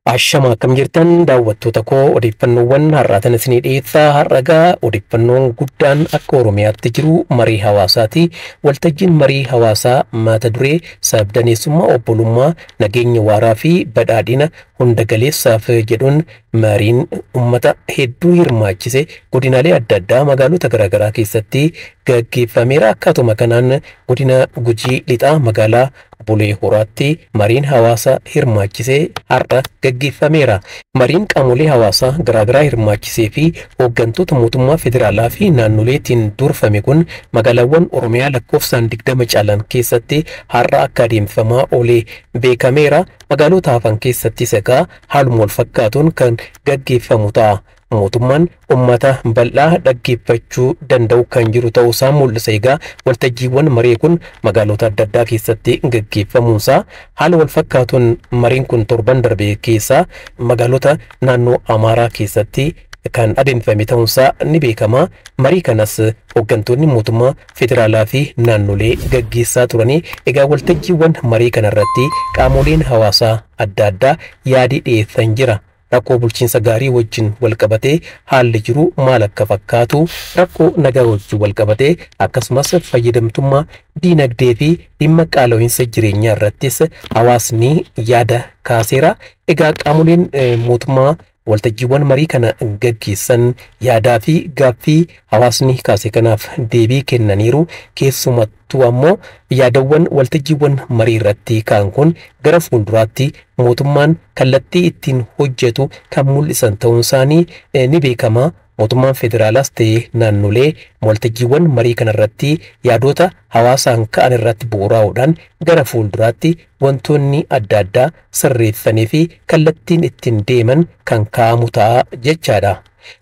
Ashama akkam jirtan daawwattoota koo, odeeffannoowwan har'aatan isinii dhiyeessaa. Har'agaa odeeffannoon guddaan akka Oromiyaatti jiru marii hawaasaati. Waltajjiin marii hawaasaa mata duree sabdaneessummaa, obbolummaa, nageenya waaraa fi badhaadhina hunda galeessaaf jedhuun mariin uummata hedduu hirmaachise godinaalee adda addaa magaalota garaagaraa keessatti gaggeeffameera. Akkaatuma kanaan godina Gujii Lixaa magaalaa Bulee Horaatti mariin hawaasa hirmaachisee har'a gaggeeffameera. Mariin qaamolee hawaasaa garaagaraa hirmaachisee fi hooggantoota mootummaa federaalaa fi naannoleetiin durfame kun magaalaawwan Oromiyaa lakkoofsaan 20 caalan keessatti har'a akka adeemsifamaa oolee beekameera. Magaalota hafan keessattis egaa haaluma wal fakkaatuun kan gaggeeffamu ta'a. Mootummaan uummata bal'aa dhaggeeffachuu danda'u kan jiru ta'uusaa mul'isa. Egaa waltajjiiwwan marii kun magaalota adda addaa keessatti gaggeeffamuunsaa haala wal fakkaatuun mariin kun torban darbe keessaa magaalota naannoo Amaaraa keessatti kan adeemsifame ta'uunsaa ni beekama. Marii kanas hooggantoonni mootummaa federaalaa fi naannolee gaggeessaa turanii. Egaa waltajjiiwwan marii kanarratti qaamoleen hawaasaa adda addaa yaadii dhiyeessan jira. Rakkoo bulchiinsa gaarii wajjin walqabatee haalli jiru maal akka fakkaatu, rakkoo nagaa wajjin walqabatee, akkasumas fayyadamtummaa diinagdee fi dhimma qaala'insa jireenyaa irrattis hawaasni yaada kaaseera. Egaa qaamoleen mootummaa waltajjiiwwan marii kana gaggeessan yaadaa fi gaaffii hawaasni kaase kanaaf deebii kennaniiru. Keessumattuu ammoo yaadawwan waltajjiiwwan marii irratti ka'an kun gara fuulduraatti mootummaan kallattii ittiin hojjetu kan mul'isan ta'uun isaanii ni beekama. Mootummaan federaalaas ta'ee naannolee waltajjiiwwan marii kanarratti yaadota hawaasaan ka'an irratti bu'uuraa'uudhaan gara fuulduraatti wantoonni adda addaa sirreeffanii fi kallattiin ittiin deeman kan kaa'amu ta'a jechaadha.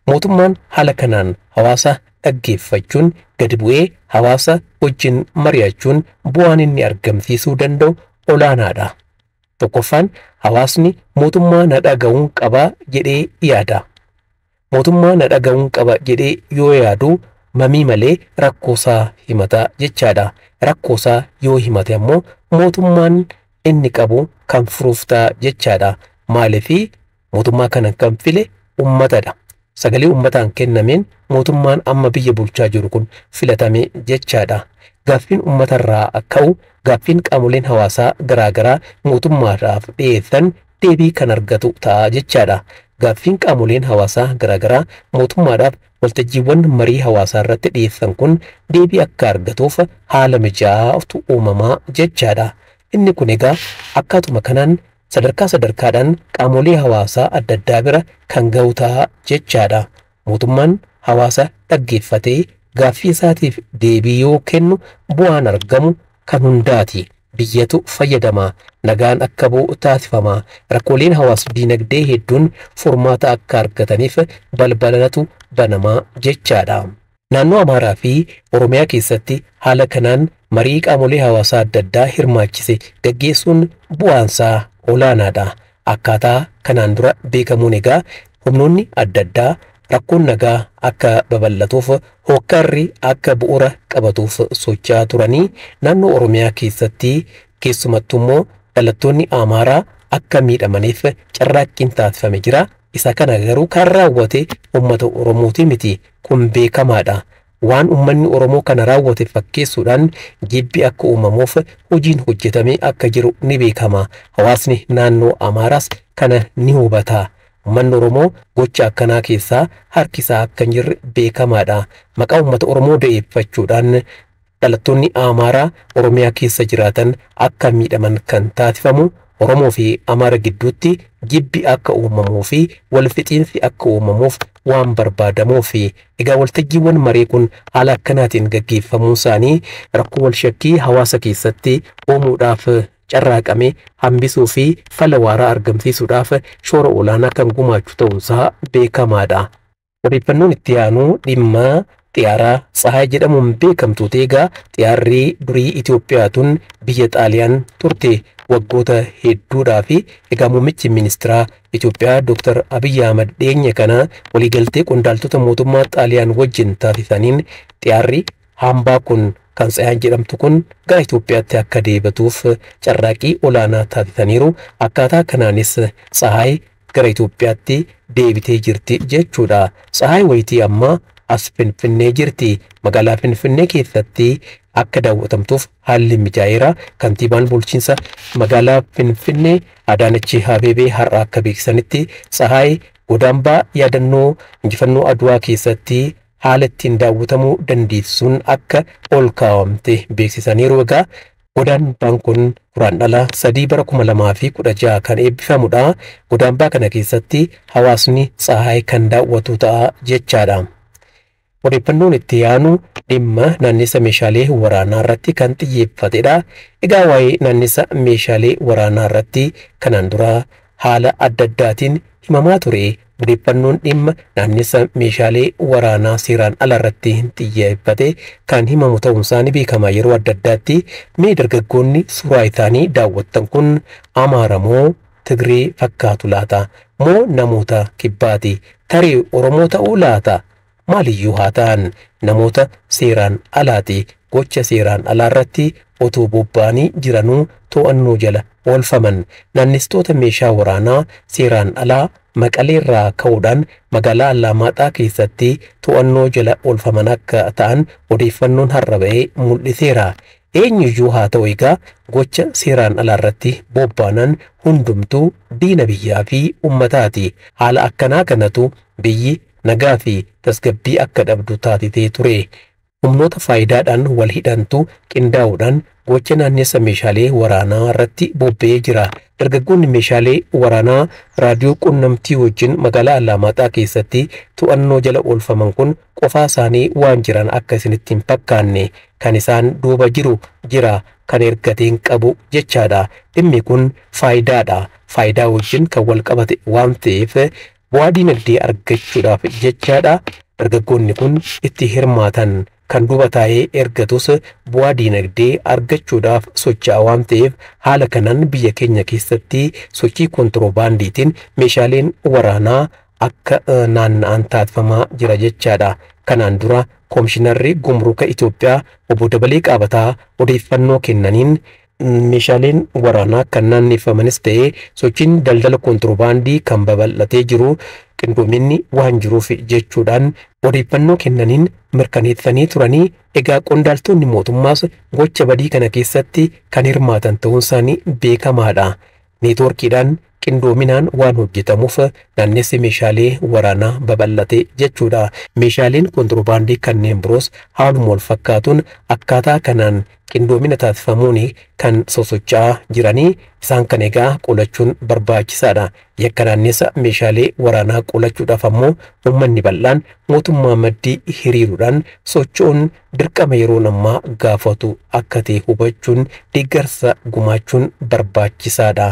Mootummaan haala kanaan hawaasa dhaggeeffachuun, gadi bu'ee hawaasa wajjin mari'achuun bu'aan inni argamsiisuu danda'u olaanaadha. Tokkoffaan, hawaasni mootummaa na dhaga'uun qaba jedhee yaada. Mootummaa na dhaga'uun qaba jedhee yoo yaadu mamii malee rakkoosaa himata jechaadha. Rakkoosaa yoo himate ammoo mootummaan inni qabu kan furuuf ta'a jechaadha. Maaliifi mootummaa kana kan file uummatadha. Sagalee uummataan kennameen mootummaan amma biyya bulchaa jiru kun filatame jechaadha. Gaaffiin uummatarraa ka'u, gaaffiin qaamoleen hawaasaa garaagaraa mootummaadhaaf dhiyeessan deebii kan argatu ta'a jechaadha. Gaaffiin qaamoleen hawaasaa garaagaraa mootummaadhaaf waltajjiiwwan marii hawaasaa irratti dhiyeessan kun deebii akka argatuuf haala mijaa'aatu uumamaa jechaadha. Inni kun egaa akkaatuma kanaan sadarkaa sadarkaadhaan qaamolee hawaasaa adda addaa bira kan ga'u ta'a jechaadha. Mootummaan hawaasa dhaggeeffatee gaaffii isaatiif deebii yoo kennu bu'aan argamu kan hundaati. Biyyatu fayyadama. Nagaan akka bu'u taasifama. Rakkooleen hawaas diinagdee hedduun furmaata akka argataniif balbalatu banamaa jechaadha. Naannoo Amaaraa fi Oromiyaa keessatti haala kanaan marii qaamolee hawaasaa adda addaa hirmaachise gaggeessuun bu'aansaa olaanaadha. Akkaataa kanaan dura beekamuun egaa humnoonni adda addaa rakkoon nagaa akka babal'atuuf, hokkarri akka bu'uura qabatuuf socho'aa turanii naannoo Oromiyaa keessatti keessumattuu immoo dhalattoonni Amaaraa akka miidhamaniif carraaqqiin taasifame jira. Isa kana garuu kan raawwate uummata Oromooti miti. Kun beekamaadha. Waan uummanni Oromoo kana raawwate fakkeessuudhaan jibbi akka uumamuuf hojiin hojjetame akka jiru ni beekama. Hawaasni naannoo Amaaraas kana ni hubata. Uummanni Oromoo gocha akkanaa keessaa harkisaa akka hin jirre beekamaadha. Maqaa uummata Oromoo da'eeffachuudhaan dhalattoonni Amaaraa Oromiyaa keessa jiraatan akka miidhaman kan taasifamu, Oromoo fi Amaara gidduutti jibbi akka uumamuu fi walfixiinsi akka uumamuuf waan barbaadamuuf. Egaa waltajjiiwwan marii kun haala akkanaatiin gaggeeffamuun isaanii rakkoo wal shakkii hawaasa keessatti uumuudhaaf carraaqame hambisuu fi fala waaraa argamsiisuudhaaf shoora olaanaa kan gumaachu ta'uunsaa beekamaadha. Odeeffannoon itti aanu dhimma xiyyaaraa Tsahaay jedhamuun beekamtu. Egaa xiyyaarri durii Itoophiyaa tun biyya Xaaliyaan turte waggoota hedduudhaa fi egaa muummichi ministeeraa Itoophiyaa Dr. Abiyyi Ahmad dhiyeenya kana waliigaltee qondaaltota mootummaa Xaaliyaan wajjin taasisaniin xiyyaarri hambaa kun kan Tsahaay jedhamtu kun gara Itoophiyaatti akka deebituuf carraaqqii olaanaa taasisaniiru. Akkaataa kanaanis Tsahaay gara Itoophiyaatti deebitee jirti jechuudha. Tsahaay wayitii ammaa as Finfinnee jirti. Magaalaa Finfinnee keessatti akka daawwatamtuuf haalli mijaa'eera. Kantiibaan bulchiinsa magaalaa Finfinnee Adaanech Abeebee har'a akka beeksisanitti Tsahaay godaambaa yaadannoo injifannoo Aduwaa keessatti haala ittiin daawwatamuu dandeessuun akka ol kaawamte beeksisaniiru. Egaa godaambaan kun Guraandhala 3 bara 2016 kan eebbifamudha. Godaambaa kana keessatti hawaasni Tsahaay kan daawwatu ta'a jechaadha. Odeeffannoon itti aanu dhimma naannessa meeshaalee waraanaa irratti kan xiyyeeffatedha. Egaa waa'ee naannessa meeshaalee waraanaa irratti kanaan dura haala adda addaatiin himamaa ture. Odeeffannoon dhimma naannessa meeshaalee waraanaa seeraan ala irratti xiyyeeffate kan himamu ta'uunsaa ni beekama. Yeroo adda addaatti mee dargaggoonni suuraa isaanii daawwattan kun Amaara moo Tigree fakkaatu laata? Moo namoota kibbaati? Tarii Oromoo ta'uu laata? Maaliyyuu haa ta'an namoota seeraan alaati. Gocha seeraan alaa irratti otoo bobba'anii jiranuu to'annoo jala oolfaman. Naannistoota meeshaa waraanaa seeraan alaa Maqaleerraa ka'uudhaan magaalaa Allamaaxaa keessatti to'annoo jala oolfaman akka ta'an odeeffannoon har'a ba'ee mul'iseera. Eenyuyyuu haa ta'u egaa gocha seeraan alaa irratti bobba'anan hundumtuu diina biyyaa fi ummataati. Haala akkanaa kanatu biyyi nagaa fi tasgabbii akka dhabdu taatitee ture. Humnoota faayidaadhaan wal hidhantu qindaa'uudhaan gocha naannessa meeshaalee waraanaa irratti bobba'ee jira. Dargaggoonni meeshaalee waraanaa raadiyoo qunnamtii wajjin magaalaa Allamaaxaa keessatti to'annoo jala oolfaman kun qofaa isaanii waan jiran akka isinitti hin fakkaanne kan isaan duuba jiru jira kan ergateen qabu jechaadha. Dhimmi kun faayidaadha. Faayidaa wajjin kan wal qabate waan ta'eef bu'aa dinagdee argachuudhaaf jechaadha. Dargaggoonni kun itti hirmaatan kan duuba taa'ee ergatus bu'aa dinagdee argachuudhaaf socho'a waan ta'eef haala kanaan biyya keenya keessatti sochii kontiroobaandiitiin meeshaaleen waraanaa akka naanna'an taasifamaa jira jechaadha. Kanaan dura Koomishinarri Gumruka Itoophiyaa obbo Dabalee Qaabataa odeeffannoo kennaniin meeshaaleen waraanaa kan naanneffamanis ta'ee sochiin daldala kontiroobaandii kan babal'atee jiru qindoominni waan jiruuf jechuudhaan odeeffannoo kennaniin mirkaneessanii turanii. Egaa qondaaltonni mootummaas gocha badii kana keessatti kan hirmaatan ta'uun isaanii beekamaadha. Neetwoorkiidhaan qindoominaan waan hojjetamuuf naannessi meeshaalee waraanaa babal'ate jechuudha. Meeshaaleen kontiroobaandii kanneen biroos haaluma wal fakkaatuun akkaataa kanaan qindoomina taasifamuun kan sosocho'aa jiranii isaan kan egaa qolachuun barbaachisaadha. Yakka naannessa meeshaalee waraanaa qolachuudhaaf ammoo uummanni bal'aan mootummaa maddii hiriiruudhaan socho'uun dirqama yeroo ammaa gaafatu akka ta'e hubachuun deeggarsa gumaachuun barbaachisaadha.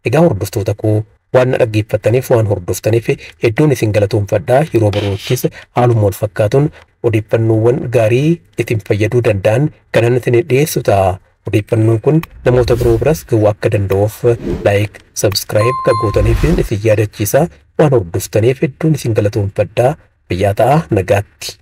Egaa hordoftoota koo waan na dhaggeeffattaniif waan hordoftaniif hedduun isin galatoomfadhaa. Yeroo baruuttis haaluma wal fakkaatuun odeeffannoowwan gaarii isin fayyaduu danda'an kanan isin dhiyeessu ta'a. Odeeffannoon kun namoota biroo biras ga'uu akka danda'uuf like, subscribe kan gootaniif isin yaadachiisa. Waan hordoftaniif hedduun isin galatoomfadhaa. Biyyaa ta'a, nagaatti.